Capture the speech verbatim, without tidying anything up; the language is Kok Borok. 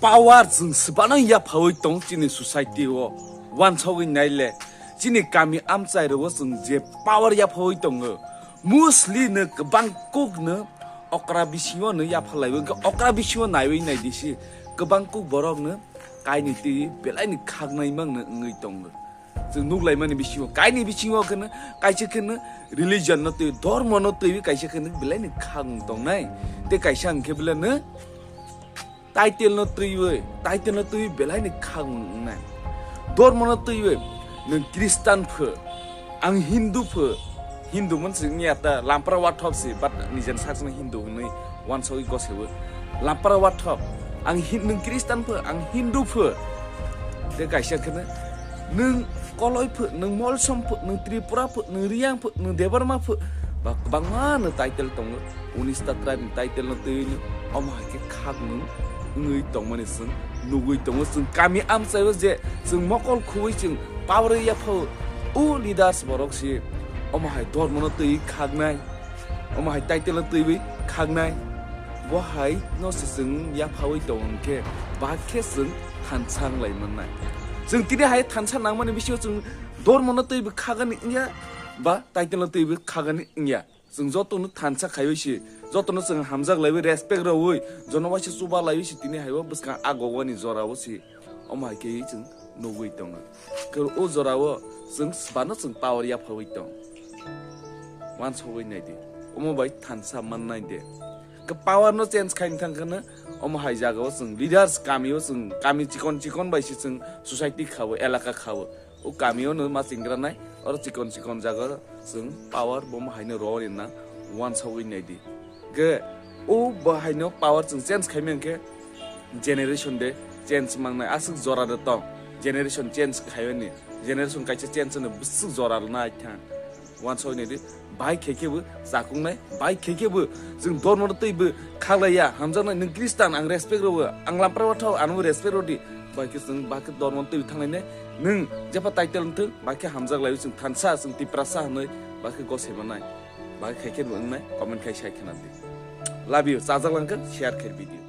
power chwng swbano yaphawi tong chini society o. Wansogwi naile, chini kami amchai rogo chwng je power yaphawi tongo, mostly no kwbang kuk no okra bisingo no yaphalaiwi, hwnkhe okra bisingo naiwi naidi si kwbang kuk borok no kaini twi belai ni khaknai mang no wngwi tongo. Chwng nuklaimani bisingo, kaini bisingo kheno kaisa kheno religion no twi, dhormo no twi kaisa kheno belai ni khaknai tongnai, tei kaisa hwnkhe belai no title no twiwi, title no twiwi belai ni khaknai. Dhormo no twiwi, nwng Christian pho, ang Hindu pho, Hindu mon sing ya ta lampra wathok si, but nijen sak sini Hindu hwnwi wansogwi gosewo. Lampra wathok, ang Hin-, nwng Christian pho, ang Hindu pho. Tei kaisa kheno, nwng Koloi pho, nwng Molsom pho, nwng Tripura pho, nwng Riyang pho, nwng Debbarma pho, ba kwbangma no title tongo. Unista tribe ni title no twiwi no omo hai khe khaknung wngwi tongmani chwng nugwi tongo. Chwng kami amchaio je chwng mokol khuwi chwng power ya pho, o leaders borok si omo hai dhormo no twiwi khaknai, omo hai title no twiwi khaknai, bo hai no se chwng yaphawi tong hwnkhe ba khe chwng thansa wng lai mannai. Chwng tini hai thansa nangmani bisingo chwng dhormo no twiwi khagani wngya ba title no twiwi khagani wngya. Chwng jotono thansa khaiwi si, jotono chwng hamjak laiwi, respect rwwi, jono waisa chuba laiwi si, tini haibo bwskang a gogoni jorao si, omo hai khe chwng nugwi tongo. Khe o jorao chwng swbano chwng power yaphawi tong. Wansogwi naidi, omo bai thansa mannai de. Khe power no change khaini thang kheno, omo hai jagao chwng leaders, kamio chwng, kami chikon chikon bai si chwng society khao, elaka khao. O kamio no ma chingranai, oro chikon chikon jaga chwng power bo ma haino rw ni na wansogwi naidi. Ge o bo haino power chwng change khaimani khe generation de change mangnai, aswk jora de tong. Generation change khaimani, generation kaisa change no bwswk jora rwnai thang. Wansogwi naidi, bai khe khe bo chakungnai, bai khe khe bo chwng dormo twi bo khaklaiya, hamjaknai, nwng Christian, ang respect rwo, ang lampra wathao, ano respect rwdi. Bai khe chwng, bai khe dormo twi thanglainai, nwng jepha title wngthwng, bai khe hamjak lai chwng thansa, chwng Tiprasa hwnwi, bai khe gosai manai, bai khe khe bo wngnai, comment khai sai khna di. Love you, chajak lang khe share khe video.